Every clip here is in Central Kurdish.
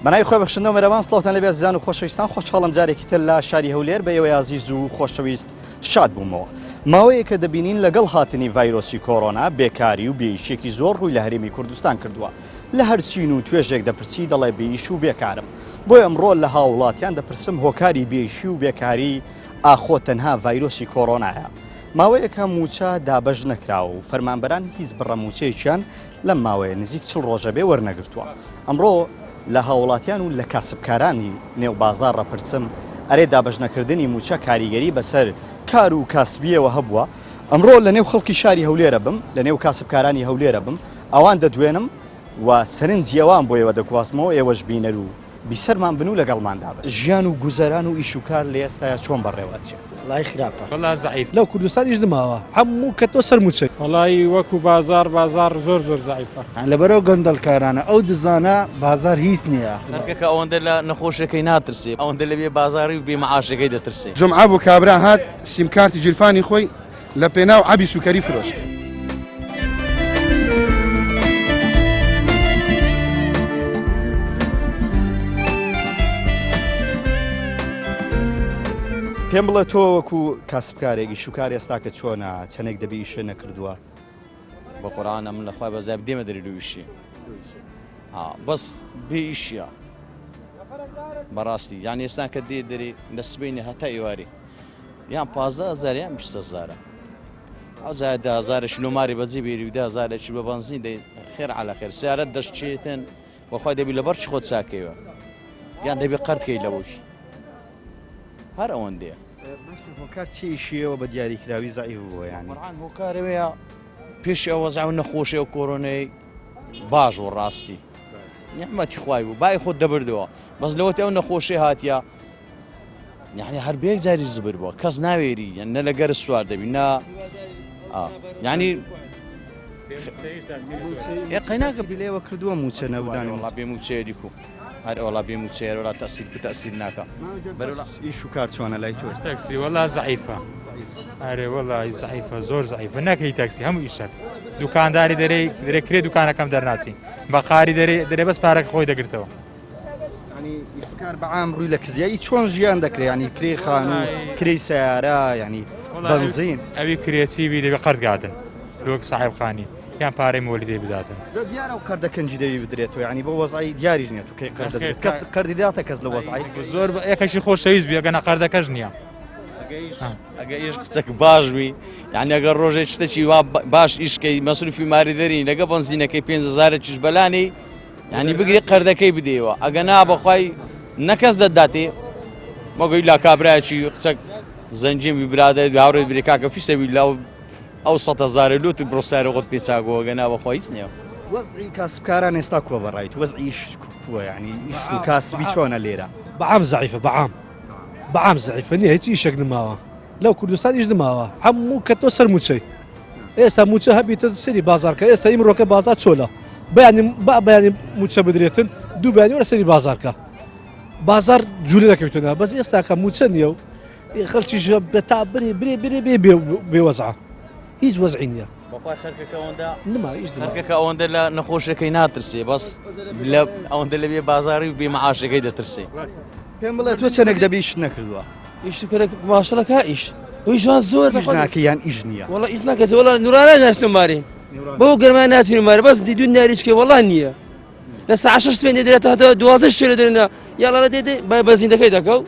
بەناوی خۆی بەخشندەو مێرەبان سڵاوتان لێبێ ئازیزان و خۆشەویستان خۆشحاڵم جارێکی تر لە شاری هەولێر بە ئێوەی ئازیز و خۆشەویست شاد بوومەوە ماوەیەکە دەبینین لەگەڵ هاتنی ڤایرۆسی کۆرۆنا بێکاری و بێئیشێکی زۆر ڕووی لە هەرێمی کوردستان کردووە لە هەر چین و توێژێک دەپرسی دەڵێ بێئیش و بێکارم بۆیە ئەمڕۆ لە هاوڵاتیان دەپرسم هۆکاری بێئیشی و بێکاری ئاخۆ تەنها ڤایرۆسی کۆرۆنایە ماوەیەکە مووچە دابەش نەکراوە و فەرمانبەران هیچ بڕە مووچەیەکیان لەم ماوەیە نزیک چل ڕۆژە بێ وەرنەگرتووە. ئەمڕۆ لە هاووڵاتیان و لە کاسبکارانی نێو بازاڕ ئەپرسم، ئەرێ دابەشنەکردنی مووچە کاریگەری بەسەر کار و کاسبییەوە هەبووە؟ ئەمڕۆ لە نێو خەڵکی شاری هەولێر ئەبم، لە نێو کاسبکارانی هەولێر ئەبم، ئەوان دەدوێنم و سەرنجی ئەوان بۆ ئێوە دەگوازمەوە، ئێوەش بینەر و بیسەرمان بن و لەگەڵماندا بن. ژیان و گوزەران و ئیش و کار لە ئێستایا چۆن بەڕێوە ئەچێ؟ وەڵایی خراپە. وەڵا زەعیف. لەو کوردستان ئیش نماوە هەموو کەتۆ سەر موچەی. وەڵایی وەکو بازاڕ بازاڕ زۆر زۆر زەعیفە. لەبەر ئەو گەندەڵکارانە ئەو دزانە بازار هیچ نیە. خەرکەکە ئەوەندە لە نەخۆشەکەی ناترسێ ئەوەندە لە بێ بازاری و بێ مەعاشەکەی دەترسێ. جومعە بوو کابرا هات سیمکارتی گیرفانی خۆی لە پێناو عەبی سوکەری فرۆشت. پێم بڵێ تۆ وەکو کاسبکارێک ئیش و کار ئێستاکە چۆنە چەندێک دەبی ئیشە نەکردووە؟ بە قورعان ئەمن لە خوای بەزای بدێمە دەری لۆ ئیشێ بەس بێ ئیشە بەڕاستی یان ئێستا کە دێ دەرێ لە سبینی هەتا ئێوارێ یان 15 هزار یان 20 هزارە ئەو جای ده هزارش لۆ ماری بەجێ بێری و ده هزارێکی بە بەنزین دەی خێر عەلە خێر سیارەت دەشچێتن بەخوای دەبی لەبەر چ خۆت چاکەیەوە یان دەبی قەرتکەی لەوەی هەر ئەوەندەیە هۆکار چی ئیشیەوە بە دیاریکراوی زەعیف بووە یانی قورعان هۆکارەوەیە پێش ئەو وەزع و نەخۆشی و کۆرۆنەی باش و ڕاستی نیعمەتی خوای بوو بای خۆت دەبردەوە بەس لەوەتی ئەو نەخۆشی هاتیە یعنی هەر بێک جاری زبر بووە کەس ناوێری یان نە لەگەر سوار دەبی نە ینی قەیناکە بیلێوە کردووە موچە نەودانی وڵا بێ موچەیە دیکو هەر ئەوڵا بێ موچەیە وڵا تەسیر کو تەسیر ناکە ئیش و کار چۆنە لای تۆ تاکسی وەڵا زەعیفە ئەرێ وەڵی زەعیفە زۆر زەعیفە نەکەی تاکسی هەموو ئیشەک دوکانداری دەرێ دەرێ کرێ دوکانەکەم دەرناچین بەقاری دەرێ دەرێ بەس پارەکە خۆی دەگرتەوە ینی ئیشکار بەعام ڕووی لە کزیایی چۆن ژیان دەکرێ ینی کرێ خانوو کرێی سیارە ینی بەنزین ئەوی کرێچی بی دەبێ قەرد گاتن لۆک ساحێب خانی یان پارەی مۆلیدەی بداتن جا دیارە و قەردە کەنجی دەوی بدرێتەوە ینی بۆ وەزعی دیاریش نیە تو کەی قەرد دەدرێت کەس قەردی داتە کەس لە وەزعی زۆر یەکەشی خۆشەویست بی ئەگەنا قەردەکەش نییە ئەگە ئیش قسەک باش بی یعنی ئەگەر ڕۆژێک شتێکی وا باش ئیشکەی مەسروفی ماری دەری لەگە بەنزینەکەی 5هزارێکیش بەلانی یانی بگری قەردەکەی بدەیەوە ئەگە نا بەخوای نەکەس دەداتێ مەگەی لا کابراایکی قچەک زەنجین بی برادێت هاوڕێت بری کاکە فیسەبی لا ئەو سە هزارە لوت بڕۆسارە خۆت پێچاگەوە گە نا بەخوای هیچ نییە. وەزعی کاسبکاران ئێستا کووە بەڕایت وەزعی ئیش کووە یعنی ئیش و کاسبی چۆنە لێرە؟ بەعام زەعیفە بەعام بەعام زەعیفە نییە هیچ ئیشێک نماوە لەو کوردستان ئیش نماوە هەموو کەتۆ سەر موچەی ئێستا موچە هەبیتە سەری بازارکە ئێستا ئیمڕۆکە بازار چۆلە بەیانی با بەیانی موچە بدرێتن دوو بەیانی وەرە سەری بازارکە بازار جوولە دەکەوتنە بەس ئێستاکە موچە نییە و خەڵکیش بە تا برێ برێ برێ بێ بێوەزع هیچ وەزعی نییە. بەخوای خەرکەکە ئەوەندە نما ئیش خەرکەکە ئەوەندە لە نەخۆشەکەی ناترسێ بەس لە ئەوەندە لە بێ بازاری و بێ معاشەکەی دەترسێ. پێم بڵێ تۆ چەندێک دەبی ئیشت نەکردووە؟ ئیش کرد ماشەڵەکە ئیش ویشان زۆر ئیش ناکەی یان ئیش نییە؟ وەڵا ئیش ناکەس وەڵا نورانە ناچنە مارێ بۆ گەرما ناچین مارێ بەس دی دوو ناریچکە وەڵا نییە لە ساعة شەش سپێن دێت هەتا 12 شێرە دێنە یاڵا لە دێ بە بەزیندەکەی دەکەو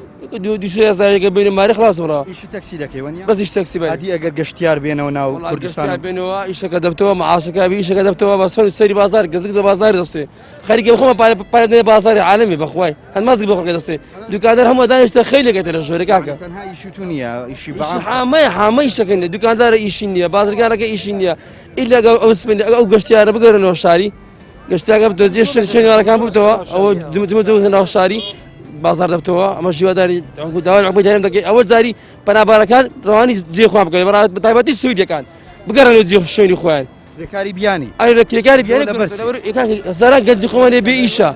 دوو دوو سێ هەزارێکە بینە مارێ خلاص بڕا ئیشی تەکسی دەکەی وەنیە؟ بەس ئیش تەکسی بەری ئەدی ئەگەر گەشتیار بێنەوە ناو کوردستان بێنەوە ئیشەکە دەبتەوە معاشەکە بی ئیشەکە دەبتەوە بە سەر سەری بازار گزگ لە بازار دەستێ خەریکە خۆمە پارە پارە دێ بازاری عالەمی بەخوای هەر مازگ بۆ خەڵکی دەستێ دوکاندار هەموو دانیشتە خەیلێکە لە ژۆرە کاکە تەنها ئیشی تو نییە ئیشی ئیشی حامەیە حامە ئیشەکە نییە دوکاندارە ئیشی نییە بازرگانەکە ئیشی نییە ئیلا ئەگەر ئەو سپێن ئەو گەشتیارە بگەرنەوە شاری گەشتیاگە بدۆزیە شوێن شوێنەوارەکان ببتەوە ئەوە جمجمە دەوتە ناو شاری بازار دەبتەوە ئەمە ژیواداری داوای عقوبەی هەرێم دەکەین ئەوە جاری پەنابارەکان ڕەوانی جێ خۆیان بکەن بە تایبەتی سویدیەکان بگەڕێنەوە جێ شوێنی خۆیان. کرێکاری بیانی ئەرێ لە کرێکاری بیانی لەبەر چی؟ هەزاران گەنجی خۆمان لێ بێ ئیشە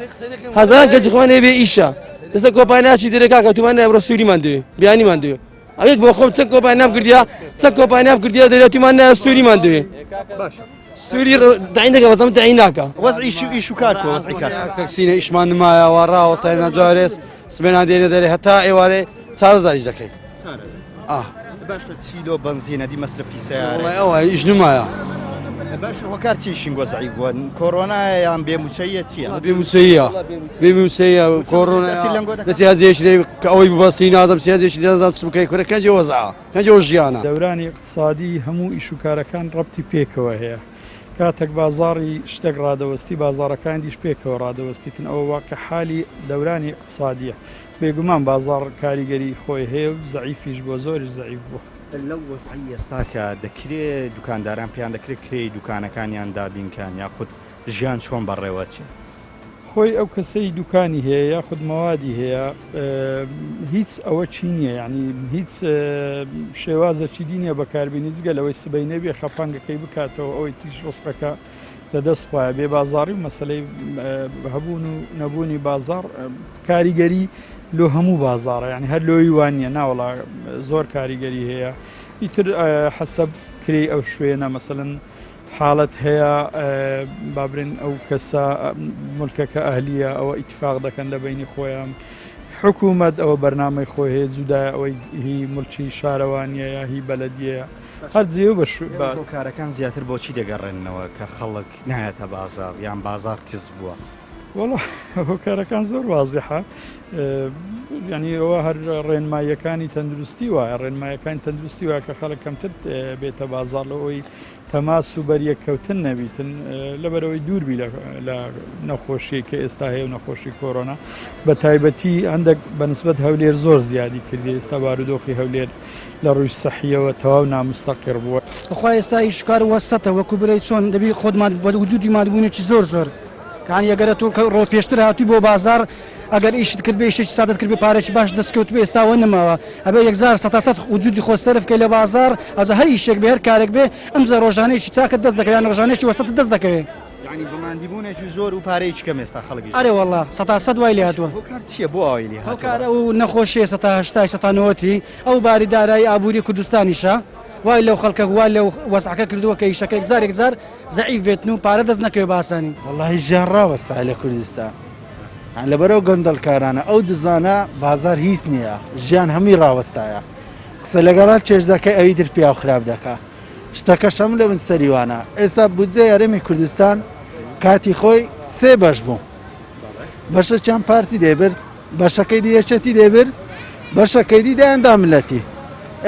هەزاران گەنجی خۆمان لێ بێ ئیشە ئێستا کۆمپانیاچی دەرێ کاکە تومان ئەمڕۆ سووریمان دەوێ بیانیمان دەوێ ئەگەر بۆ خۆم چەند کۆمپانیام کردیا چەند کۆمپانیام کردیا دەرێ تومان نایە سووریمان دەوێ باشە سووری داین دەکە بەسەم داین ناکە وەزعی ئیش و ئیش و کار کۆ وەزعی کار تەکسینە ئیشمان نمایە وا ڕاوەسای نەجارێس سمێنان دێنە دەرێ هەتا ئێوارێ چارەزاریش دەکەین ئاه باشە چی لۆ بەنزینە دی مەسرەفی سەیارە وەڵای ئەوە ئیش نمایە باشە هۆکار چی شینگۆ زەعیف بووە کۆرۆنایە یان بێ موچەیە چییە بێ موچەیە بێ موچەیە کۆرۆنا تەسیر لەنگۆ دەکات؟ دەچی هەزێکی دەری کە ئەوەی ببەستی نازم سێزێکی دەزان چ بکەی کورە کەنجێ وەزعە کەنجێ وە ژیانە دەورانی ئیقتسادی هەموو ئیش و کارەکان ڕەبتی پێکەوە هەیە کاتەک بازاڕی شتەک ڕادەوەستی بازاڕەکانی دیش پێکەوە ڕادەوەستیتن ئەوە واقع حالی دەورانی ئیقتسادیە بێگومان بازاڕ کاریگەری خۆی هەیە و زەعیفیش بووە زۆریش زەعیف بووە. لەو وەزعەی ئێستا کە دەکرێ دوکانداران پێیان دەکرێ کرێی دوکانەکانیان دابین کەن یاخود ژیان چۆن بەڕێوەچێ؟ خۆی ئەو کەسەی دوکانی هەیە یاخود مەوادی هەیە هیچ ئەوە چی نییە یعنی هیچ شێوازەکی دی نییە بەکاربینی جگە لەوەی سبەی نەبێ خەپانگەکەی بکاتەوە ئەوەی تیش ڕزقەکە لە دەست خوایە بێ بازاڕی و مەسلەی هەبوون و نەبوونی بازاڕ کاریگەری لۆ هەموو بازاڕە یعنی هەر لۆی وان نییە ناوەڵا زۆر کاریگەری هەیە ئیتر حەسەب کرێی ئەو شوێنە مەسەلەن حاڵەت هەیە بابرێن ئەو کەسە ملکەکە ئەهلیە ئەوە ئیتفاق دەکەن لە بینی خۆیان حکوومەت ئەوە بەرنمەی خۆی هەیە جودایە ئەوەی هی ملکی شارەوانیە یا هی بەلەدیەیە هەر جێ و بە هۆکارەکان زیاتر بۆچی دەگەڕێنەوە کە خەڵک نایەتە بازاڕ یان بازاڕ کز بووە؟ وەڵا هۆکارەکان زۆر وازحە یعنی ئەوە هەر ڕێنماییەکانی تەندروستی وایە ڕێنمایەکانی تەندروستی وایە کە خەڵک کەمتر بێتە بازاڕ لە ئەوی تەماس و بەریەککەوتن نەبیتن لەبەرەوەی دووربی لە نەخۆشی کە ئێستا هەیە و نەخۆشی کۆرۆنا بە تایبەتی هەندێک بەنسبەت هەولێر زۆر زیادی کردی ئێستا بارودۆخی هەولێر لە ڕووی سەحیەوە تەواو نامستەقیڕ بووە. بەخوا ئێستا ئیش کار وەسەتە وەکو برێی چۆن دەبی خۆت وجودی مادبوونێکی زۆر زۆر یانی ئەگەر تۆ کە ڕۆ پێشتر هاتووی بۆ بازاڕ ئەگەر ئیشت کرد بێ ئیشێکی سادەت کرد بێ پارێکی باش دەست کەوت بێ ئێستا وە نەماوە ئەبێ یەکجار سەتا سەد وجودی خۆ سەرف کەی لە بازاڕ ئەوجا هەر ئیشێک بێ هەر کارێک بێ ئەمجا ڕۆژانەیەکی چاکت دەست دەکەوێ یان ڕۆژانەیەکی وەسەتت دەست دەکەوێ. یانی بە ماندیبوونێکی زۆر و پارەیەکی کەم ئێستا خەڵک ئیش ئەرێ وەڵا سەتا سەد وای لێ هاتووە. هۆکار چییە بۆ ئاوای لێ هاتووە؟ هۆکار ئەو نەخۆشییە سەتا هەشتای سەتا نەوەتی ئەو باری دارایی ئابووری کوردستانیشە وای لەو خەڵکە وای لەو وەزعەکە کردووە کە ئیشەکە یەکجار یەکجار زەعیف بێتن و پارە دەست نەکەوێ بە ئاسانی. وەڵاهی ژیان ڕاوەستایە لە کوردستان لەبەر ئەو گەندەڵکارانە ئەو دزانە بازار هیچ نییە ژیان هەمووی ڕاوەستایە قسە لەگەڵا چێژ دەکەی ئەوی تر پیاو خراپ دەکا شتەکەشەم لە بن سەریوانە ئێستا بودجەی هەرێمی کوردستان کاتی خۆی سێ بەش بوو بەشەکیان پارتی دەیبرد بەشەکەی دی یەکێتی دەیبرد بەشەکەی دی دەیاندا ملەتی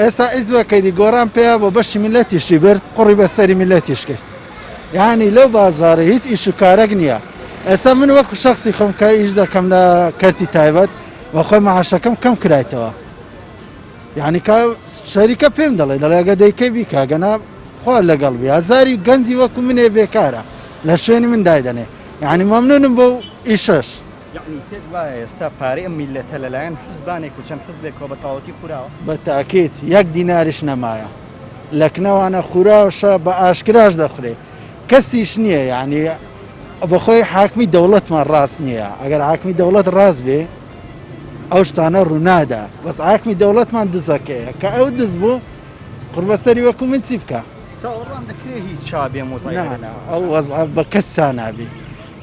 ئێستا ئیزوەکەی دی گۆڕان پێیا بۆ بەشی ملەتیشی برد قوڕی بەسەری ملەتیش کرد یعنی لەو بازارە هیچ ئیش و کارێک نییە ئێستا من وەکو شخصی خۆم کە ئیش دەکەم لە کەرتی تایبەت بەخۆی معاشەکەم کەم کرایتەوە یعنی کە شەریکە پێم دەڵێ دەڵێ ئەگە دەیکەی بیکە گەنا خوا لەگەڵ بی هەزاری گەنجی وەکو منێ بێکارە لە شوێنی من دایدەنێ یعنی مەمنونم بۆ ئیشەش. یەعنی پێت وایە ئێستا پارەی ئەم میللەتە لەلایەن حزبانێک و چەند حزبێکەوە بە تەواوەتی خوراوە؟ بە تاکید یەک دیناریش نەمایە لەکنەوانە خوراوشە بە ئاشکراش دەخورێ کەسیش نییە یعنی بەخۆی حاکمی دەوڵەتمان ڕاست نییە ئەگەر حاکمی دەوڵەت ڕاست بێ ئەو شتانە ڕوونادا بەس حاکمی دەوڵەتمان دزەکەیە کە ئەو دز بوو قوربەسەری وەکو من چی بکە چاوەڕوان دەکرێ هیچ چا بێ مۆزای نا ئەو وەزعە بە کەس چا نابی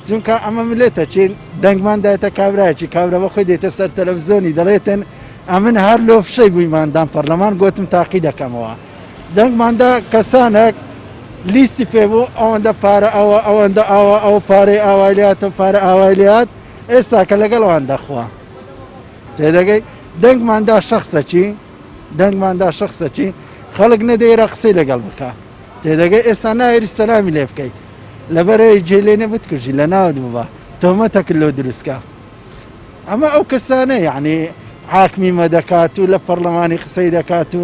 چونکە ئەمە ملێتە چین دەنگمان دایتە کابراایکی کابرا بە خۆی دێتە سەر تەلەڤزیۆنی دەڵێتن ئەمن هەر لۆ فشەی بوویماندان پەرلەمان گوتم تاقی دەکەمەوە دەنگماندا کەسانێک لیستی پێبوو ئەوەندە پارە ئەوە ئەوەندە ئاوا ئەو پارەی ئاوای لات و پارە ئاوای لات ئێستا کە لەگەڵ ئەوان دەخوا تێدەگەی دەنگماندا شخصەکی دەنگماندا شخصەکی خەڵک نەدەیرا قسەی لەگەڵ بکە تێدەگەی ئێستا نایری سەلامی لێ بکەیت لەبەرەوەی جێ لێ نە بتکوژی لە ناوت ببە تۆمەتەکت لۆ دروستکە ئەمە ئەو کەسانە یعنی حاکمی مە دەکات و لە پەرلەمانی قسەی دەکات و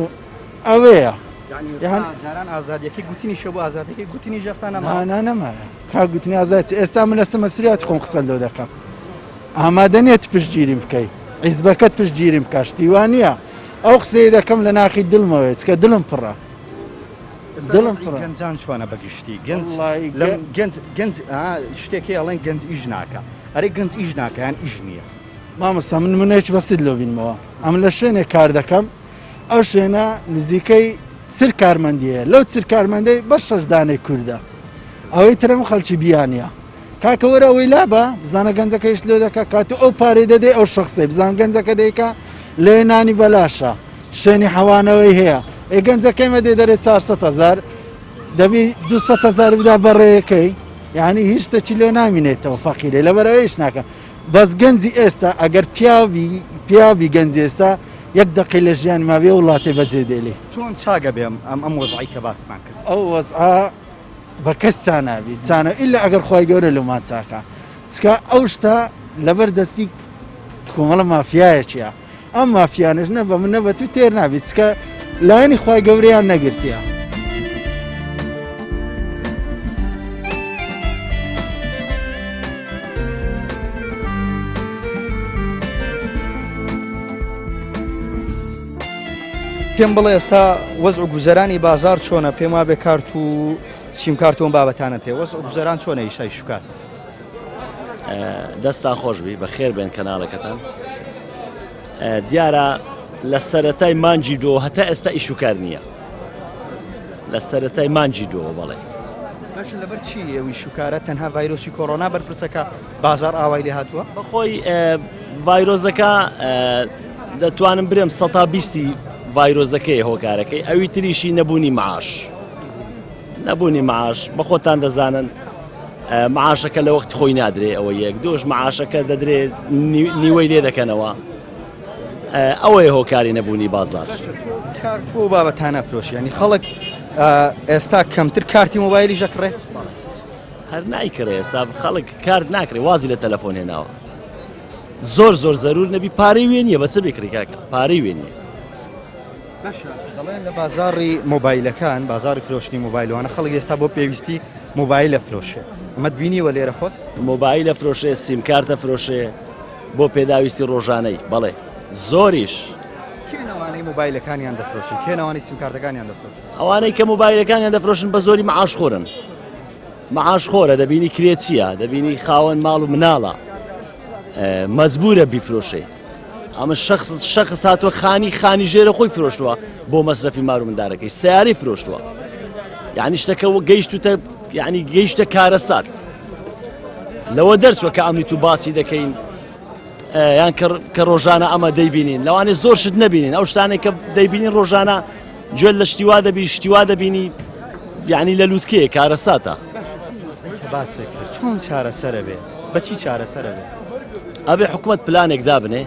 ئەوەیە جاران ئازادیەکەی گوتنی شەبوو ئازادەکەی گوتنی ژەستا نەما نەمایە کا گوتنی ئازادی ئێستا من لەسەر مەسریاتی خۆم قسە لۆ دەکەم ئامادە نییە پشتگیریم بکەی حیزبەکەت پشتگیریم بکە شتی وا نییە ئەو قسەی دەکەم لە ناخی دڵمەوەێت کە دڵم پڕە. دڵم پڕە. گەنجان چۆنە بە گشتی گەنج لەم گەنج گەنج شتێکی ئەڵێن گەنج ئیش ناکە ئەرێ گەنج ئیش ناکە یان ئیش نییە؟ مامۆستا من نمونەیەکی بەسیت لۆ بینمەوە ئەم لە شوێنێک کار دەکەم ئەو شوێنە نزیکەی چر کارمەندی هەیە لەو چر کارمەندەی بەس شەش دانەی کوردە ئەوەی ترم خەڵکی بیانە کاکە وەرە ئەوەی لابە بزانە گەنجەکەیش لێ دەکا کات و ئەو پارەی دەدەی ئەو شخصی بزان گەنجەکە دەیکا لێ نانی بەلاشە شوێنی حەوانەوەی هەیە ئێ گەنجەکەی مە دێ دەرێ 400 هزار دەبی 200 هزار بدا بەڕێیەکەی یعنی هیچ شتێکی لێ نامینێتەوە فەقیرێ لەبەرەوەیش ناکە بەس گەنجی ئێستا ئەگەر پیاوی پیاوی گەنجی ئێستا یەک دەقەی لە ژیانی مابێ وڵاتێ بەجێ دێلی. چۆن چاک ئەبێ ئەم ئەم وەزعەی کە باسمان کرد؟ ئەو وەزعە بە کەس چا نابی چانە ئیلا ئەگەر خوای گەورە لۆمان چاکا چکا ئەو شتە لەبەر دەستی کۆمەڵە مافیایەکیە ئەم مافیانش نە بە من نە بە تو تێر نابی چکە لایەنی خوای گەورەیان نەگرتیە. پێم بڵێ ئێستا وەزع و گوزەرانی بازار چۆنە پێم وابێ کارت و سیم کارت و بابەتانە تێ وەزع و گوزەران چۆنە ئیشای شوکار دەستان خۆش بی بەخێر بێن کەناڵەکەتان دیارە لە سەرەتای مانگی دۆ هەتا ئێستا ئیشوکار نییە لە سەرەتای مانگی دۆوە بەڵێ. باشە لەبەر چی ئەو ئیشوکارە تەنها ڤایرۆسی کۆرۆنا بەرپرسەکە بازار ئاوای لێ هاتووە؟ بەخۆی ڤایرۆزەکە دەتوانم برێم سەتا بیستی ڤایرۆزەکەی هۆکارەکەی ئەوی تریشی نەبوونی معاش نەبوونی معاش بەخۆتان دەزانن معاشەکە لە وەختی خۆی نادرێ ئەوە یەک دۆش معاشەکە دەدرێت نیوەی لێ دەکەنەوە ئەوەیە هۆکاری نەبوونی بازار. کارت و بابەتانە فرۆشی ینی خەڵک ئێستا کەمتر کارتی مۆبایلی ژەکڕێ هەر نایکڕێ ئێستا خەڵک کارت ناکرێ وازی لە تەلەفۆن هێناوە زۆر زۆر زەرور نەبی پارەی وێ نییە بە چ بکڕی کاکە پارەی وێ نییە. دەڵێن لە بازاڕی مۆبایلەکان بازاڕی فرۆشتنی مۆبایلوانە خەڵک ئێستا بۆ پێویستی مۆبایلە فرۆشێ ئەمەت بینیوە لێرە خۆت؟ مۆبایلە فرۆشێ سیمکارتە فرۆشێ بۆ پێداویستی ڕۆژانەی بەڵێ زۆریش. کێن ئەوانەی مۆبایلەکانیان دەفرۆشن کێن ئەوانەی سیمکارتەکانیان دەفرۆشن؟ ئەوانەی کە مۆبایلەکانیان دەفرۆشن بە زۆری معاشخۆرن معاشخۆرە دەبینی کرێچیە دەبینی خاوەن ماڵ و مناڵە مەجبورە بیفرۆشێ ئەمە شخص شخص هاتووە خانی خانی ژێرە خۆی فرۆشتووە بۆ مەسرەفی مار و مندارەکەی سیارەی فرۆشتووە یعنی شتەکە گەیشتوتە یعنی گەیشتە کارەسات لەوە دەرچوە کە ئەمنی تو باسی دەکەین یان کە ڕۆژانە ئەمە دەیبینین لەوانێ زۆر شت نەبینین ئەو شتانێک کە دەیبینین ڕۆژانە گوێت لە شتیوا دەبی شتیوا دەبینی یعنی لە لووتکەیە کارەساتە باسێک کرد چۆن چارەسەرە بێ بەچی چارەسەرە بێ ئەبێ حکوومەت پلانێک دابنێ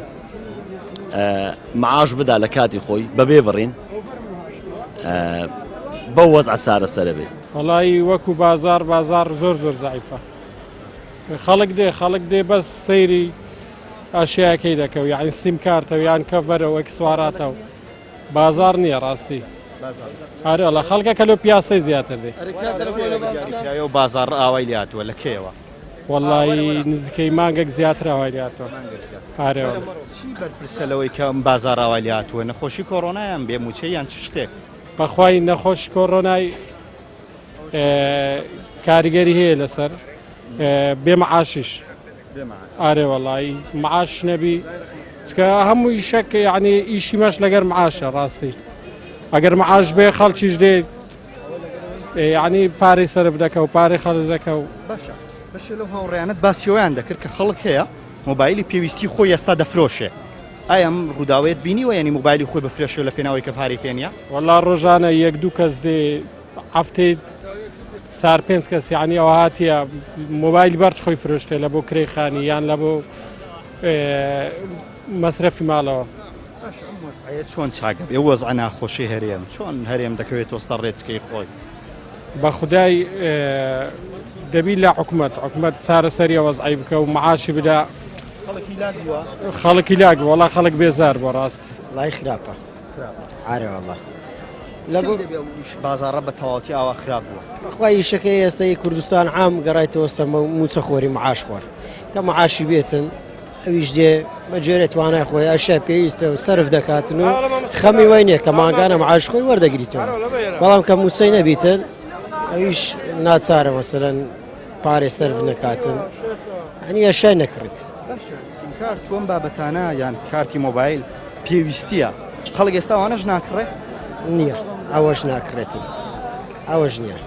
معاش بدا لە کاتی خۆی بەبێ بڕین بەو وەزعە چارەسەرە بێ وەڵایی وەکو بازاڕ بازاڕ زۆر زۆر زەعیفە خەڵک دێ خەڵک دێ بەس سەیری ئاشیاکەی دەکەو یعنی سیم کارتە یان کەڤەرە و ئەکسواراتە و بازاڕ نییە ڕاستی ئارە لە خەڵکە کە لۆ پیاسەی زیاتر دێ بازاڕ ئاوای لاتوە لە کێوە وەڵایی نزیکەی مانگێک زیاتر ئاوای لاتوە ئارەوە چی بەرپرسە لەوەی کە ئەم بازاڕ ئاوای لاتوە نەخۆشی کۆرۆنایان بێ موچە یان چ شتێک بەخوای نەخۆش کۆرۆنای کاریگەری هەیە لەسەر بێ معاشیش ئارێ وەڵی معاش نەبی چکە هەموو ئیشەک یعنی ئیشی مەش لەگەر معاشە ڕاستی ئەگەر معاش بێ خەڵکیش دێ یعنی پارەی سەرف دەکە و پارەی خەرج دەکە و باشە بەشێ لەو هاوڕێیانت باسیەوەیان دەکرد کە خەڵک هەیە مۆبایلی پێویستی خۆی ئێستا دەفرۆشێ ئایا ئەم ڕووداوەیەت بینیوە یانی مۆبایلی خۆی بفرۆشێ لە پێناوەی کە پارەی پێ نییە؟ وەڵا ڕۆژانە یەک دوو کەس دێ هەفتەی چار پێنج کەس یعنی ئەوە هاتیە مۆبایل بەرج خۆی فرۆشتێ لە بۆ کرێی خانی یان لە بۆ مەسرەفی ماڵەوە. باشە ئەم وەزعەیە چۆن چاک ئەبێ؟ ئەو وەزعە ناخۆشەی هەرێم چۆن هەرێم دەکەوێتەوە سەر ڕێچکەی خۆی؟ بە خودای دەبی لە حکومەت حکومەت چارەسەریە وەزعی بکە و معاشی بدا خەڵکی لاک وڵا خەڵک بێزار بۆ ڕاست لای خراپە ئارێ والله لە بازاڕە بە تەواوەتی ئاوا خراپ بووە بەخوای ئیشەکەی ئێستای کوردستان عام گەڕایتەوە سەر موچە خۆری معاش خۆر کە معاشی بێتن ئەویش دێ بە جۆرێ توانای خۆی ئەشیا پێویستە و سەرف دەکاتن و خەمی وای نییە کە مانگانە معاش خۆی وەردەگریتەوە بەڵام کە مووچەی نەبیتن ئەویش ناچارە مەسەلەن پارێ سەرف نەکاتن ئەنی ئەشای نەکڕیت. سیمکارت چۆن بابەتانە یان کارتی مۆبایل پێویستیە خەڵک ئێستا ئەوانەش ناکڕێ؟ نییە ئەوەش ناکڕێتن ئەوەش نییە.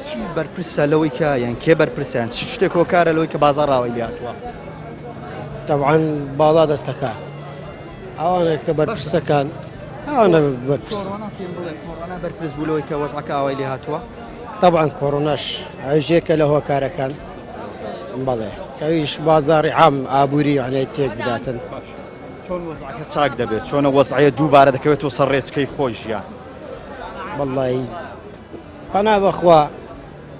چی بەرپرسە لەوەی کە یان کێ بەرپرسیان چ شتێک هۆکارە لەوەی کە بازاڕ ڕاوەی لێهاتووە؟ تەبعەن باڵا دەستەکان ئەوانە کە بەرپرسەکان ئەوانە بەرپرس کۆرۆنا بەرپرس بوو لەوەی کە وەزعەکە ئاوای لێهاتووە؟ تەبعەن کۆرۆناش ئەویش یەکە لە هۆکارەکان بەڵێ کەویش بازاڕی عام ئابووری یانەی تێک بداتن. چۆن وەزعەکە چاک دەبێت چۆنە وەزعەیە دووبارە دەکەوێتەوە سەر ڕێچکەی خۆی ژیان؟ وەڵڵاهی پەنا بەخوا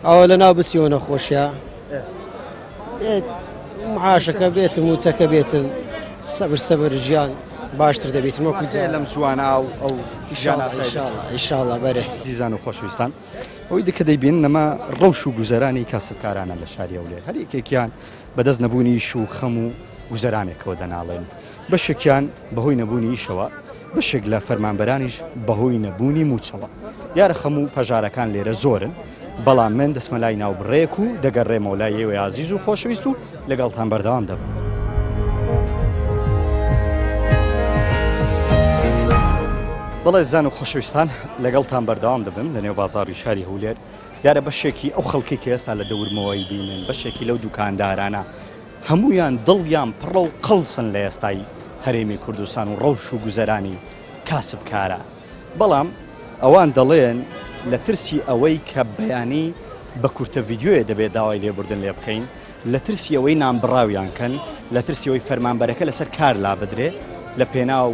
ئەوە لە ناو بچیەوە نەخۆشیە بێت معاشەکە بێت موچەکە بێتن سەبر سەبر ژیان باشتر دەبێت وەکو جا لەم زووانە ئەو ئەو ژیان ئاسایی ئینشاڵڵا ئینشاڵڵا بەرێ. ئازیزان و خۆشەویستان ئەوەی دیکە دەیبین نەما ڕەوش و گوزەرانی کاسبکارانە لە شاری هەولێر هەر یەکێکیان بەدەست نەبوونی ئیش و خەم و گوزەرانێکەوە دەناڵێن بەشێکیان بەهۆی نەبوونی ئیشەوە، بەشێک لە فەرمانبەرانیش بەهۆی نەبوونی مووچەوە. دیارە خەم و پەژارەکان لێرە زۆرن، بەڵام من دەچمە لای ناوبڕێک و دەگەڕێمەوە لای ئێوەی ئازیز و خۆشەویست و لەگەڵتان بەردەوام دەبم. بەڵێ زان و خۆشەویستان لەگەڵتان بەردەوام دەبم لە نێو بازاڕی شاری هەولێر. دیارە بەشێکی ئەو خەڵکەی کە ئێستا لە دەورمەوەی بینن، بەشێکی لەو دوکاندارانە هەموویان دڵیان پڕە و قەڵسن لە ئێستای هەرێمی کوردستان و ڕەوش و گوزەرانی کاسبکاران. بەڵام ئەوان دەڵێن لە ترسی ئەوەی کە بەیانی بە کورتە ڤیدیۆیە دەبێت داوای لێبوردن لێ بکەین، لە ترسی ئەوەی نانبڕاویان کەن، لە ترسی ئەوەی فەرمانبەرەکە لەسەر کار لابدرێ، لە پێناو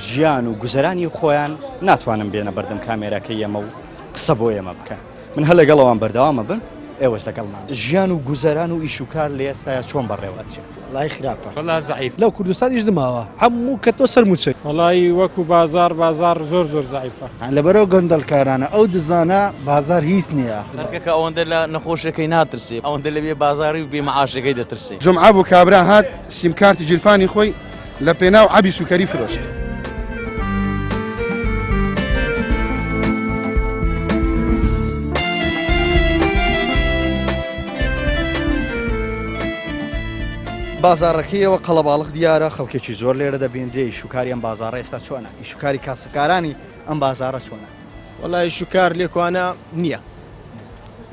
ژیان و گوزەرانی خۆیان ناتوانن بێنە بەردەم کامێراکەی ئێمە و قسە بۆ ئێمە بکەن. من هەر لەگەڵ ئەوان بەردەوام ئەبم ئێوەش لەگەڵمان. ژیان و گوزەران و ئیش و کار لە ئێستایا چۆن بەڕێوە ئەچێ؟ وەڵایی خراپە. وەڵا زەعیف. لەو کوردستان ئیش نماوە هەموو کەتۆ سەر موچەی. وەڵایی وەکو بازاڕ بازاڕ زۆر زۆر زەعیفە. لەبەرئەو گەندەڵکارانە ئەو دزانە بازار هیچ نیە. خەرکەکە ئەوەندە لە نەخۆشەکەی ناترسێ ئەوەندە لە بێ بازاری و بێ مەعاشەکەی دەترسێ. جومعە بوو کابرا هات سیمکارتی گیرفانی خۆی لە پێناو عەبی سوکەری فرۆشت. بازاڕەکەیەوە قەڵەباڵغ دیارە خەڵکێکی زۆر لێرە دەبینرێ ئیشوکاری ئەم بازاڕە ئێستا چۆنە ئیشوکاری کاسبکارانی ئەم بازاڕە چۆنە؟ وەڵا ئیشوکار لێکوانە نییە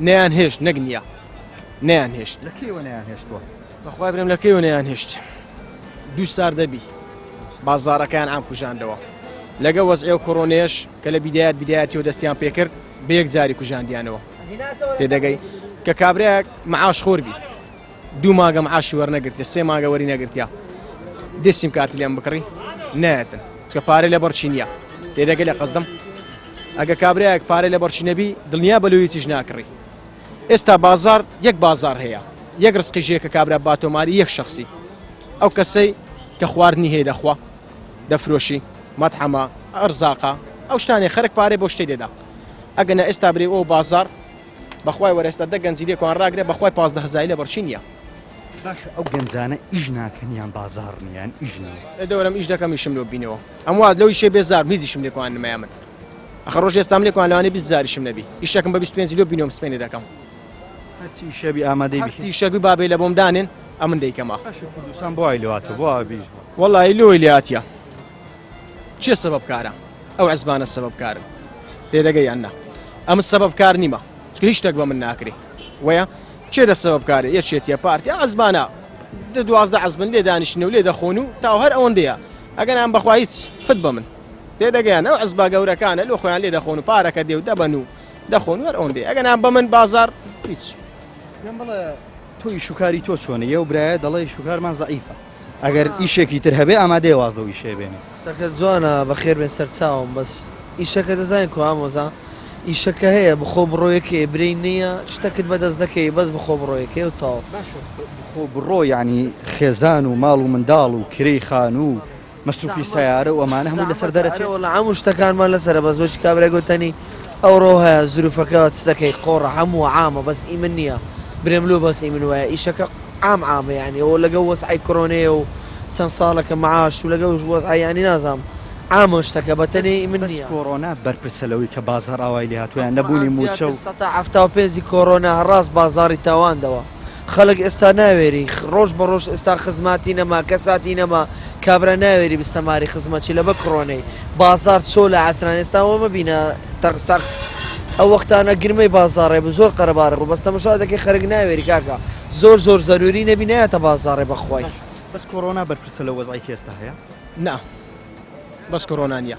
نەیان هێشت نەک نییە نەیان هێشت لە کەیەوە نەیان هێشتووە؟ بەخوای برم لە کەیەوە نەیان هێشت دوو سار دەبی بازارەکەیان عام کوژاندەوە لەگە وەزعێ و کۆرۆنێش کە لە بیدایەت بیدایەتیەوە دەستیان پێکرد بە یەک جاری کوژاندیانەوە تێدەگەی کە کابرایەک معاش خۆر بی دوو ماگە معاشی وەرنەگرتێ سێ ماگە وەری نەگرتیا دێ سیم کارتی لێم بکڕی نایەتن چکە پارە لە بەرچی نییە تێدەگەی لە قەزدم ئەگە کابرایەک پارە لە بەرچی نەبی دڵنیا بە لۆیتیش ناکڕی ئێستا بازاڕ یەک بازاڕ هەیە یەک ڕزقیش هەیە کە کابرا باتۆماری یەک شەخسی ئەو کەسەی کە خواردنی هەیە دەخوا دەفرۆشی مەتعەمە ئەرزاقە ئەو شتانێ خەرک پارەی بۆ شتەی دەدا ئەگەنە ئێستا برێ ئەو بازاڕ بەخوای وەرێستا دە گەنجی لێکوان ڕاگرێ بەخوای 15 هەزاری لە بەرچی نییە باشە ئەو گەنجانە ئیش ناکەن یان بازاڕ نییە یان ئیش نییە؟ دەورم ئیش دەکەم ئیشم لۆ بینەوە ئەم وات لەو ئیشێ بێزارم هیچ ئیشم لێکوان نمایە من ئەخە ڕۆژ ئێستام لێکوان لەوانەیە 20 هەزاریشم نەبی ئیشەکەم بە 25 لۆ بینەوەم سپێنێ دەکەم هەرچی ئیشە بی ئامادەی بی هەرچی ئیشەک بی بابێ لە بۆم دانێن ئەمن دەیکەمە باشە کوردستان بۆ وای لێهاتوە بۆ وا بیش بووە وەڵی لۆی لێهاتیە چێ سەبەب کارە ئەو عزبانە سەبەب کارن تێدەگەی یان نا ئەم سەبەب کار نیمە چونکە هیچ شتێک بە من ناکرێ وەیە چێ دە سەبەب کارێ یەکێتیە پارتی عزبانە دە دوازدە عزبن لێ دانیشتن و لێ دەخۆن و تاو هەر ئەوەندەیە ئەگەر ئەم بەخوا هیچ فت بە من تێدەگەیان ئەو عزبا گەورەکانە لۆ خۆیان لێ دەخۆن و پارەکە دێ و دەبەن و دەخۆن وەر ئەوەندەیە ئەگەر نام بە من بازار هیچ. پێم بڵێ تۆ ئیشوکاری تۆ چۆنە یەو برایە دەڵێ ئیشوکارمان زەعیفە ئەگەر ئیشێکی تر هەبێ ئامادەیە واز لەو ئیشەیە بێنێ. قسەکەت جوانە بەخێر بێن سەرچاوم بەس ئیشەکە دەزانی کوا ئامۆزا ئیشەکە هەیە بخۆ بڕۆیەکەی برێی نییە شتەکت بەدەست دەکەی بەس بخۆ بڕۆیەکەی و تەواو. باشە بخۆ بڕۆ یانی خێزان و ماڵ و منداڵ و کرێی خانوو و مەسروفی سەیارە و ئەمانە هەمووی لەسەر دەرەچێ؟ ئەرێ وەڵا هەموو شتەکانمان لەسەرە بەس وەکی کابرای گۆتەنی ئەوڕۆ هەیە زروفەکە چ دەکەی قۆڕە هەموو عامە بەس ئی من نییە برێم لۆ بەس ئی من وایە ئیشەکە. عام عامە یانی ئەوە لەگەڵ وەزعی کۆرۆنەیە و چەند ساڵەکە معاش و لەگەڵ وەزعی یانی نازانم عامە شتەکە بە تەنێ من بەس نییە. کۆرۆنا بەرپرسە لەوەی کە بازاڕ ئاوای لێ هاتووە یان نەبوونی مووچە و. زیاتر سەتا 75 ی کۆرۆنا ڕاست بازاڕی تاواندەوە خەڵک ئێستا ناوێری ڕۆژ بە ڕۆژ ئێستا خزماتی نەما کەساتی نەما کابرا ناوێری بستە ماری خزمەتی لەبە کڕۆنەی بازار چۆلە عەسران ئێستا وە مەبینە تەق سەق ئەو وەختانە گرمەی بازاڕێ بوو زۆر قەرەباڵغ بوو بەس تەمەشا دەکەی خەرک ناوێری کاکە زۆر زۆر زەروری نەبی نایەتە بازاڕێ بەخوای. بەس کۆرۆنا بەرپرسە لەو وەزعەی کە ئێستا هەیە؟ نا بەس کۆرۆنا نییە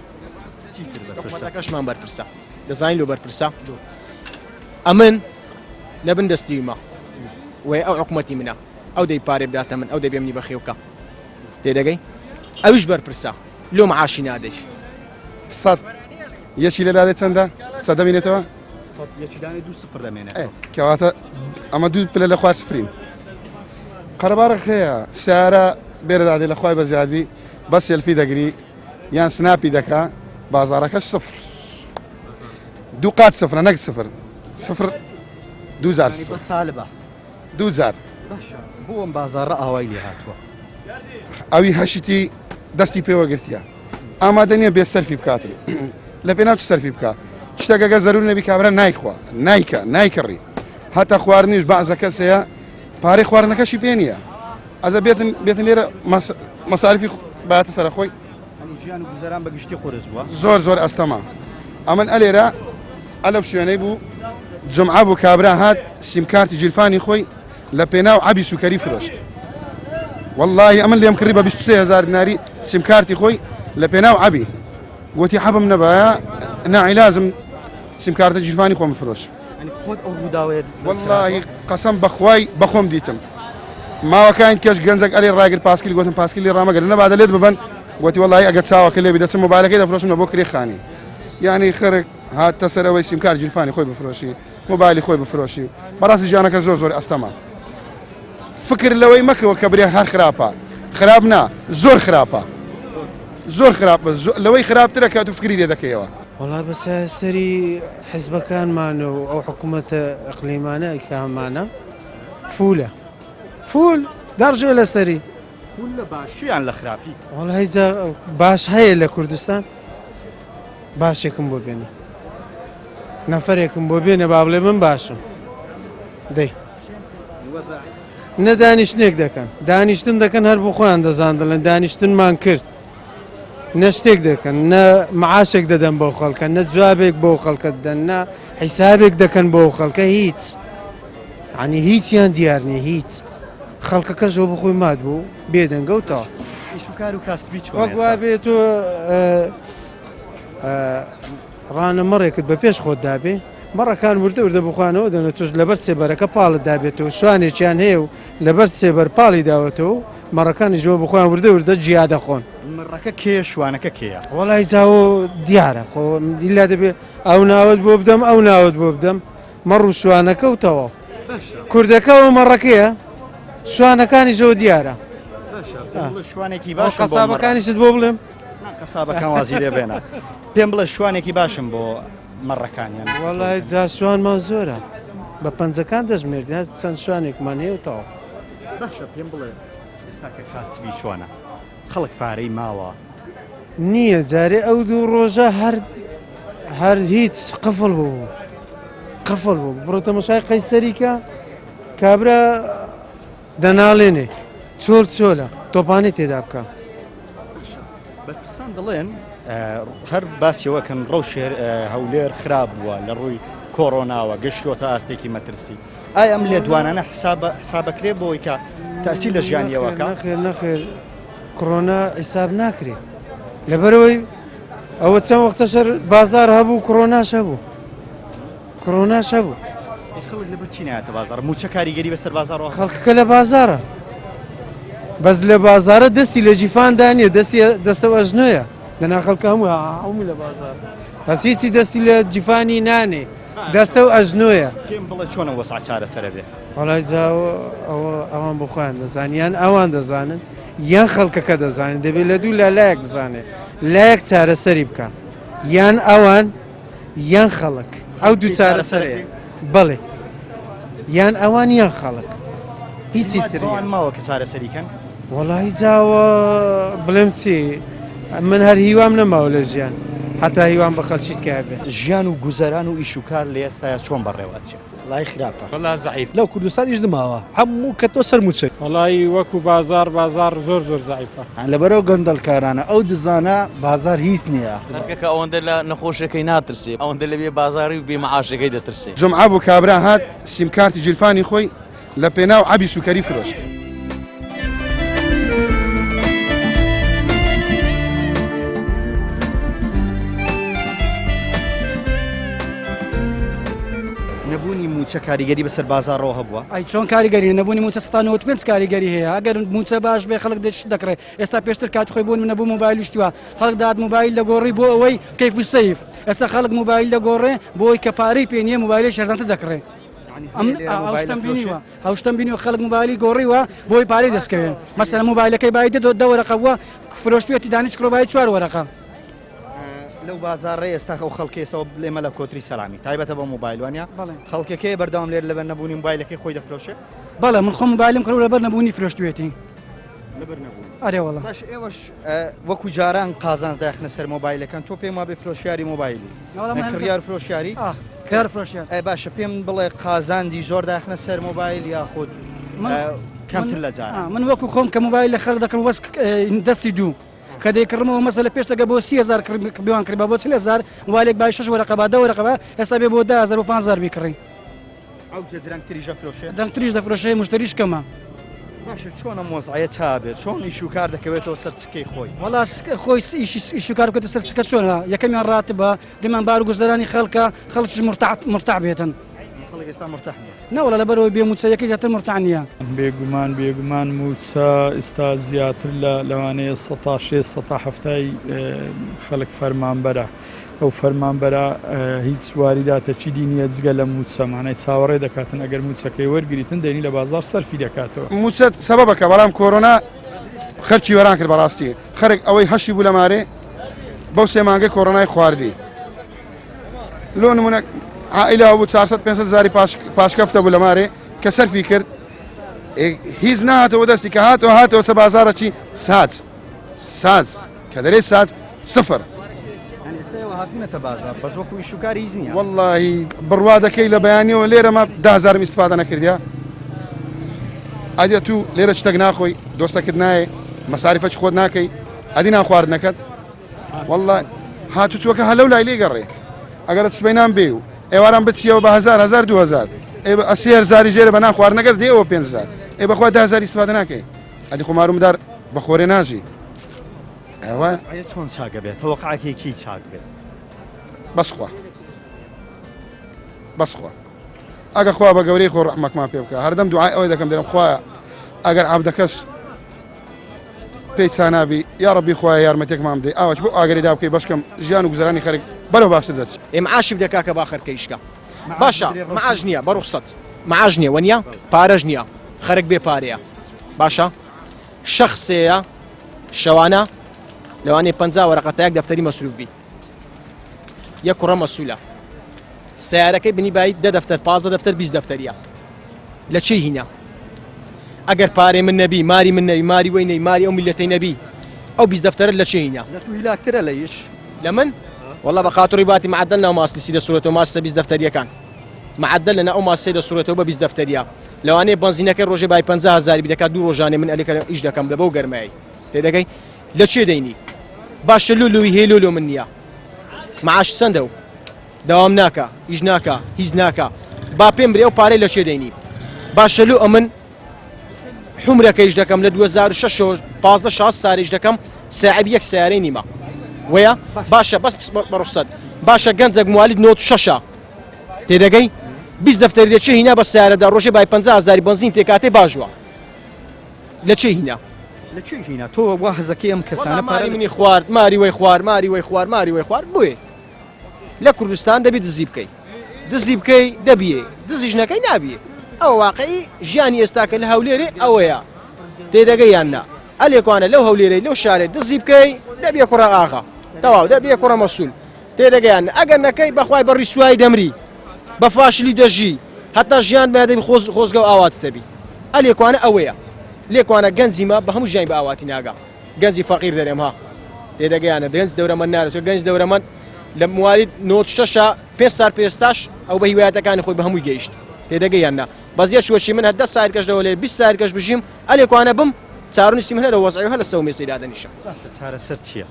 چی تر بەرپرسە؟ حکومەتەکەشمان بەرپرسە دەزانین لۆ بەرپرسە ئەمن لە بن دەستیمە وێ ئەو حکومەتی منە ئەو دەی پارێ بداتە من ئەو دەبێ منی بەخێوکە تێدەگەی ئەویش بەرپرسە لۆ معاشی نادەی. سەد یەکی لە لادێ چەندە؟ سەد دەمینێتەوە؟ سەد یەکی دانێ دوو سفر دەمێنێتەوە. کەواتە ئەمە دوو پلە لە خوار سفرین. قەرەباڵغ هەیە سیارە بێرە دادێ لە خوای بە زیادبی بەس سێلفی دەگری یان سناپی دەکا بازارەکەش سفر دوو قات سفرە نەک سفر سفر دوو جار سفر سالبە دوو جار. باشە بۆ ئەم بازاڕە ئاوای لێ هاتووە؟ ئەوی هەشتی دەستی پێوە گرتیە ئامادە نییە بێ سەرفی بکاتن لە پێناو چ سەرفی بکە شتێک ئەگەر زەرور نەبی کابرا نایخوا نایکە نایکڕی هەتا خواردنیش بەعزە کەس هەیە پارەی خواردنەکەشی پێ نییە ئەزە بێتن بێتن لێرە مەساریفی باتە سەر خۆی ژیان و گوزەران بە گشتی قورس بووە زۆر زۆر ئەستەمە ئەمن ئەلێرە ئەلەو شوێنەی بوو جمعە بوو کابرا هات سیمکارتی گیرفانی خۆی لە پێناو عەبی سوکەری فرۆشت واللهی ئەمن لێم کڕی بە 23 هزار دیناری سیمکارتی خۆی لە پێناو عەبی گوتی حەبم نەبایە ناعیلازم سیمکارتە گیرفانی خۆم فرۆش خۆت ئەو ڕووداوەیە واللهی قەسەم بەخوای بەخۆم دیتم ماوەکان کەش گەنجێک ئەلی ڕاگر پاسکیل گوتم پاسکیلی ڕامەگەر نەبادە لێت ببن گوتی وەڵی ئەگەر چاوەکە لێبی دەچم مۆبایلەکەی دەفرۆشم بۆ کرێ خانی یعنی خەرک هاتە سەرەوەی سیمکار گیرفانی خۆی بفرۆشی مۆبایلی خۆی بفرۆشی بەڕاستی ژیانەکە زۆر زۆر ئەستەمە فکر لەوەی مەکەوە کە برێ هەر خراپە خراپ نا زۆر خراپە زۆر خراپە لەوەی خراپترە کە تو فکری لێ دەکەیەوە. وەڵا بەسە سەری حزبەکانمان و ئەو حکوومەتە ئەقلیمانە کە هەمانە فولە فول دەڕژێ لەسەری. فول لە باشی یان لە خراپی؟ وەڵی جا باش هەیە لە کوردستان باشێکم بۆ بێنە نەفرێکم بۆ بێنە با بڵێ من باشم دەی نە دانیشتنێک دەکەن دانیشتن دەکەن هەر بۆ خۆیان دەزان دەڵێن دانیشتنمان کرد نە شتێک دەکەن نە معاشێک دەدەن بۆ خەڵکە نە جوابێک بۆ خەڵکە دەدەن نە حیسابێک دەکەن بۆ خەڵکە هیچ عنی هیچیان دیار نیە هیچ خەڵکەکە زۆ بخۆی مات بوو بێدەنگە و تەواو. ئیش و کار و کاسبی چۆنە وەک وا ئێستا؟ بێ تۆ ڕانە مەڕێکت بە پێش خۆت دابێ مەڕەکان وردە وردە بخوانەوە دەنە تۆش لەبەر سێبەرەکە پاڵت دابێتەوە شوانێکیان هەیە و لەبەر سێبەر پاڵی داوەتەوە و مەڕەکانیش بۆ بخۆیان وردە وردە جیا دەخۆن. مەڕەکە کێیە شوانەکە کێیە؟ وەڵای جاوە دیارە خۆ ئیلا دەبێ ئەو ناوت بۆ بدەم ئەو ناوت بۆ بدەم مەڕ و شوانەکە و تەواو. کوردەکە و مەڕەکەیە شوانەکانیشەوە دیارە. شوانێکی باشم بۆ قەسابەکانیشت بۆ بڵێم؟ قەسابەکان وازی لێ بێنە. پێم بڵێ شوانێکی باشم بۆ مەڕەکانیان. وەڵای جا شوانمان زۆرە بە پەنجەکان دەژمێردین چەند شوانێکمان هەیە و تەواو. باشە پێم بڵێ ئێستا کە کاسبی چۆنە؟ خەڵک پارەی ماوە؟ نییە جارێ ئەو دوو ڕۆژە هەر هەر هیچ قفڵ بوو قفڵ بوو بڕۆ تەمەشای قەیسەریکە کابرا دەناڵێنێ چۆل چۆلە تۆپانی تێدا بکە. بەرپرسان دەڵێن هەر باسیەوە کەن ڕەوشی هەولێر خراپ بووە لە ڕووی کۆرۆناوە گەشتووەتە ئاستێکی مەترسی ئایا ئەم لێدوانانە حسابە حسابەکرێ بۆی کە تەسی لە ژیانیەوەکە نەخێر نەخێر کڕۆنا حیساب ناکرێ لەبەرەوەی ئەوە چەند وەختە شەر بازار هەبوو کڕۆناش هەبوو کڕۆناش هەبوو خەڵک لەبەر چی نایەتە بازار موچە کاریگەری بەسەر بازاڕەوە خەڵکەکە لە بازارە بەس لە بازارە دەستی لە جیفاندا نییە دەستی دەستەوە ئەژنۆیە دەنا خەڵکە هەموو هەموو لە بازار بەس هیچی دەستی لە جیفانی نانێ دەستە و ئەژنۆیە. پێم بڵێ چۆن ئەو وەزعە چارەسەرە بێ؟ وەڵای جا ئەوە ئەوان بۆ خۆیان دەزانن یان ئەوان دەزانن یان خەڵکەکە دەزانن دەبێت لە دوو لا لایەک بزانێت لایەک چارەسەری بکە یان ئەوان یان خەڵک ئەو دوو چارەسەرەیە بەڵێ یان ئەوان یان خەڵک. هیچی تر ئەوان ماوە کە چارەسەری کەن؟ وەڵی جاوە بڵێم چی من هەر هیوام نەماوە لە ژیان هەتا هیوام بە خەڵکی تکا بێ. ژیان و گوزەران و ئیش و کار لە ئێستایا چۆن بەڕێوە ئەچێ؟ وەڵای خراپە. وەڵا زەعیف. لەو کوردستان ئیش نماوە هەموو کەتەوە سەر موچەی. وەڵایی وەکو بازاڕ بازاڕ زۆر زۆر زەعیفە. لەبەر ئەو گەندەڵکارانە ئەو دزانە بازار هیچ نییە. خەرکەکە ئەوەندە لە نەخۆشەکەی ناترسێ ئەوەندە لە بێ بازاری و بێ مەعاشەکەی دەترسێ. جومعە بوو کابرا هات سیمکارتی گیرفانی خۆی لە پێناو عەبی سوکەری فرۆشت. نەبوونی مووچە کاریگەری بەسەر بازاڕەوە هەبووە؟ ئەی چۆن کاریگەری نەبوونی مووچە 95 کاریگەری هەیە ئەگەر مووچە باش بێ خەڵک دێت شت دەکڕێ ئێستا پێشتر کات خۆی بوون نەبوو مۆبایل شتووە خەڵک دات مۆبایل دەگۆڕی بۆ ئەوەی کەیف و سەیف ئێستا خەڵک مۆبایل دەگۆڕێ بۆ ئەوەی کە پارەی پێ نییە مۆبایلێکی هەرزانتر دەکڕێ ئەم ئەو شتەم بینیوە ئەو شتەم بینیوە خەڵک مۆبایلی گۆڕیوە بۆی پارەی دەستکەوێ مەسەلەن مۆبایلەکەی بای دە وەرەقە بووە فرۆشتویەتی دانیش کڕۆ بای چوار وەرەقە. لەو بازاڕەی ئێستا ئەو خەڵکی ئێستا لێمە لە کۆتری سەلامی تایبەتە بە مۆبایل وانە خەڵکەکەی بەردەوام لێر لەبەر نەبوونی مۆبایلەکەی خۆی دەفرۆشێ بەڵێ من خۆم مۆبایلم کڕی لەبەر نەبوونی فرۆشتوێتی لەبەر نەبوون ئەرێ وەڵا باش ئێوەش وەکو جاران قازانج داخنە سەر مۆبایلەکان تۆ پێم وابێ فرۆشیاری مۆبایلی کڕیار فرۆشیاری کڕیار فرۆشیار ئەی باشە پێم بڵێ قازانجی زۆر داخنە سەر مۆبایل یاخود کەمتر لە جاران من وەکو خۆم کە مۆبایل لە خەڵک دەکڕم وەس دەستی دوو کە دەیکڕمەوە مەسەلە پێش دەگە بۆ 30هزار بیوان کڕی بە بۆ 40هزار مۆبایلێک بای شەش وەرەقە با دە وەرەقە با ئێستا بێ بۆ 10000 بۆ 5000 بیکڕی ئەوجە درەنگتریش ئەفرۆشێ؟ درەنگتریش دەفرۆشێ مشتەریش کەمە. باشە چۆن ئەم وەزعەیە چابێت چۆن ئیش و کار دەکەوێتەوە سەر سکەی خۆی؟ وەڵا خۆی ئیش و کار بکەێتە سەر سکە چۆنە یەکەمیان ڕاتبە دومان بار و گوزەرانی خەڵکە خەڵکیش مرتاح بێتن. خەڵک ئێستا مرتاح نییە. نەوەڵا لەبەرەوەی بێ مووچە یەکەی زیاتر مرتاح نییە. بێگومان بێگومان مووچە ئیستا زیاتر لە لەوانەیە سەتا شێست سەتا حەفتای خەڵک فەرمانبەرە. ئەو فەرمانبەرە هیچ واریداتەکی دی نییە جگە لە مووچە، مانای چاوەڕێ دەکاتن ئەگەر مووچەکەی وەرگریتن دەینی لە بازاڕ سەرفی دەکاتەوە. مووچە سەبەبەکە بەڵام کۆرۆنا خەرکی وێران کرد بەڕاستی خەرک ئەوەی هەشی بوو لە مارێ بەو سێ مانگەی کۆرۆنای خواردی لۆ نمونە عائلە بوو 400 500 هزاری پاشکەفتە بوو لە مارێ کە سەرفی کرد هیچ نهاتەوە دەستی کە هاتەوە هاتەوە سە بازارەکی ساج ساج کە دەرێ ساج سفر. یانی ئێستا ئێوە هاتوونەتە بازاڕ بەس وەکو ئیش و کار هیچ نییە. وەڵڵاهی بڕوا دەکەی لە بەیانیەوە لێرە ما دە هەزارم ئیستفادە نەکردیە ئەدی تو لێرە شتێک ناخۆی دۆستەکت نایێ مەساریفەکی خۆت ناکەی ئەدی نان خواردنەکەت والله هاتوچۆکە هەلەو لای لێ گەڕێ ئەگەر سبەینان بێ و ئێواران بچیەوە بە هەزار هەزار دو هەزار ئێ بە سێ هەزاری ژێرە بە نان خواردنەکەت دێەوە پێنج هەزار ئێ بەخوا دە هەزار ئیستفادە ناکەی ئەدی خۆ مارومدار بە خۆرێ ناژی ئەوە چۆن چاکە بێت تەوەقعەکەی کی چاک بێت بەس خوا بەس خوا ئەگە خوا بە گەورەی خۆ ڕەحمەکمان پێ بکە هەردەم دوعای ئەوەی دەکەم دەرم خوایە ئەگەر عەبدەکەش پێی چانابی یا ڕەبی خوایە یارمەتێکمان بدەی ئاوەش بۆ ئاگەری دا بکەی بەشکەم ژیان و گوزەرانی خەرک بەرەو باشتر دەچ ئێ معاشی بدە کاکە با خەرکە ئیشکا باشە معاش نییە بە ڕوخسەت معاش نییە وەنیە پارەش نییە خەرک بێ پارەیە باشە شەخسەیە شەوانە لەوانەیە پ وەرەقە تا یەک دەفتەری مەسروف بی یەک کوڕە مەسوولە سیارەکەی بنی بای دە دەفتەر پازە دەفتەر 20 دەفتەریە لە چی هینا ئەگەر پارێ من نەبی ماری من نەبی ماری وی نەی ماری ئەو میلەتەی نەبی ئەو 20 دەفتەرە لە چی هینا لە تو هیلاکترە لە یش لە من والله بە قاتڕی باتی معدل ناو ماستی سیرە سوورەتەوە ماستە 20 دەفتەریەکان معدل لەنا ئەو ماستی لە سوورەتەوە بە 20 دەفتەریە لەوانەیە بەنزینەکەی ڕۆژێ بای 50 هەزاری بدەکات دوو ڕۆژانێ من ئەلێکە ئیش دەکەم لە بەو گەرمایی تێدەگەی لە چێ دەینی باشە لۆ لۆی هەیە لۆ لۆ من نییە معاش چەندە و داوام ناکە ئیش ناکە هیچ ناکە با پێم برێ ئەو پارەی لە چێ دەینی باشە لۆ ئەمن حمرەکەیش دەکەم لە 2006 15 شاست ساریش دەکەم ساعب یەک سیارەی نیمە وەیە باشە بەس بەڕخسەت باشە گەنجێک موالید 96 تێدەگەی 20 دەفتەری لە چێ هینا بە سیارەدا ڕۆژێ بای 50 هزاری بەنزین تێکاتێ باشوە لە چێ هینا لە چێ هینا تۆ وا هەزەکەی ئەم کەسانە پارە منی خوارد ماری وی خوارد ماری وی خوارد ماری وی خوارد بۆیە لە کوردستان دەبی دزی بکەی دزی بکەی دەبیێ دزیش نەکەی نابیێ ئەو واقعی ژیانی ئێستاکە لە هەولێرێ ئەوەیە تێدەگەی یان نا ئەلێکوانە لەو هەولێرەی لەو شارێ دزی بکەی دەبیە کوڕە ئاغا تەواو دەبیە کوڕە مەسول تێدەگەیان ئەگەر نەکەی بەخوای بە ڕیسوایی دەمری بە فاشلی دەژی هەتا ژیان بە دەبی خۆزگە و ئاواتت دەبی. ئە لێکوانە ئەوەیە لێکوانە گەنجی مە بە هەموو ژیانی بە ئاواتی ناگا گەنجی فەقیر دەرێم ها تێدەگەیانە گەنج دەورەمەند نارێت چونکە گەنج دەورەمەند لە موالید 96 پێ سار پێستاش ئەو بە هیوایەتەکانی خۆی بە هەمووی گەیشت تێدەگەیان نا بەس یە چوەچی من هەر دە سایل کەش دەوەلێ 20 سایل کەش بژیم ئەلێکوانە بم چارونیسی من هەرە وەزعی و هەر لە سەو مێسەی دادەنیشم. باشە چارەسەر چییە؟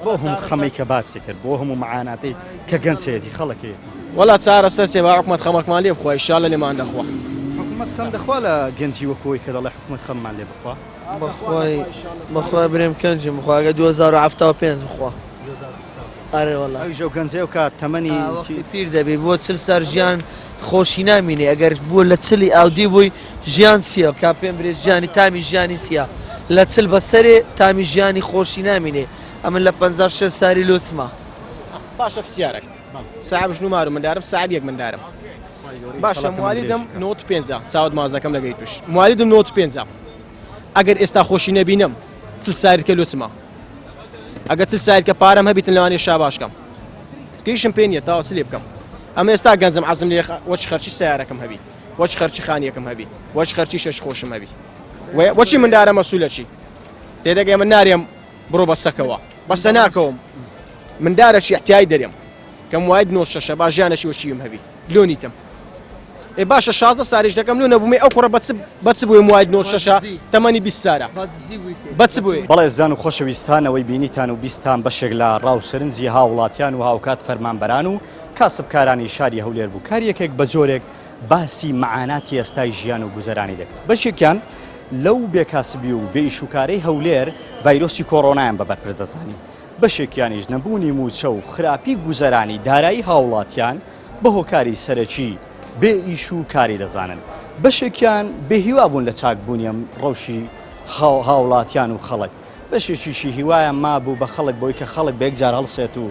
بۆ هەموو خەمەی کە باسی کرد بۆ هەموو معاناتەی کە گەنجێتی خەڵکی. وەڵا چارەسەر چیە با حکومەت خەمەکمان لێ بخوا ئیشاڵە لێمان دەخوا. حکومەت خەم دەخوا لە گەنجی وەکو ئەوەی کە دەڵێ حکومەت خەممان لێ بخوا. بەخوای بەخوای برێم کەنجم بخوا ئەگە 2075 بخوا ئەرێ وەڵا ئەویش ئەو گەنجەیە و کات تەمەنی وەختی پیر دەبی بۆ چل سەر ژیان خۆشی نامینێ ئەگەر بووە لە چلی ئاودی بووی ژیان چییە کا پێم برێ ژیانی تامی ژیانی چییە لە چل بەسەرێ تامی ژیانی خۆشی نامینێ ئەمن لە 56 ساری لۆچمە باشە پرسیارێک ساعب ژن و مار و مندارم ساعب یەک مندارم باشە موالیدم 95 چاوت ماز دەکەم لەگەی توش موالیدم 95 ئەگەر ئێستا خۆشی نەبینم چل ساریکە لۆچمە ئەگەر چل ساریکە پارەم هەبیتن لەوانەیە شاباشکەم گەیشم پێ نییە تاوە چ لێ بکەم ئەمە ئێستا گەنجم عەزم لێ وەچ خەرچی سیارەکەم هەبی وەچ خەرچی خانیەکەم هەبی وەچ خەرچی شەش خۆشم هەبی وەچی مندارە مەسوولە چی تێدەگەی من نارێم بڕۆ بەسەکەوە بەسە ناکەوم مندارەشی احتیای دەرێم کەم واید نۆ شەشە با ژیانەشی وەچیم هەبی لۆنیتم ئێ باشە 16 ساریش دەکەم لۆ نەبوومی ئەو کوڕە بەچ بەچ بووی موالید نۆ شەشە تەمەنی 20 سارە بەچ بووی. بەڵێ ئەزیزان و خۆشەویستان ئەوەی بینیتان و بیستان بەشێک لە ڕا و سەرنجی هاوڵاتیان و هاوکات فەرمانبەران و کاسبکارانی شاری هەولێر بوو کار یەکێک بە جۆرێک باسی مەعاناتی ئێستای ژیان و گوزەرانی دەکرد بەشێکیان لەو بێکاسبی و بێ ئیشوکارەی هەولێر ڤایرۆسی کۆڕۆنایان بە بەرپرس دەزانی بەشێکیانیش نەبوونی مووچە و خراپی گوزەرانی دارایی هاوڵاتیان بە هۆکاری سەرەکی بێ ئیش و کاری دەزانن. بەشێکیان بێ هیوا بوون لە چاکبوونی ئەم ڕەوشی هاوڵاتیان و خەڵک. بەشێکیشی هیوایان مابوو بە خەڵک بەوەی کە خەڵک بە یەکجار هەڵسێت و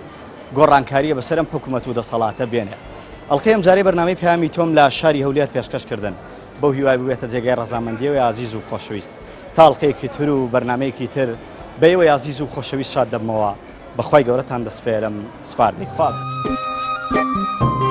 گۆڕانکارییە بەسەر ئەم حکوومەت و دەسەڵاتە بێنێ. ئەڵقەی ئەمجارەی بەرنامەی پەیامی تۆم لە شاری هەولێر پێشکەش کردن. بەو هیوای ببێتە جێگای ڕەزامەندی ئێوەی ئازیز و خۆشەویست. تا ئەڵقەیەکی تر و بەرنامەیەکی تر بە ئێوەی ئازیز و خۆشەویست شاد دەبمەوە. بەخوای گەورەتان دەسپێرم سپاردەی خوا بن.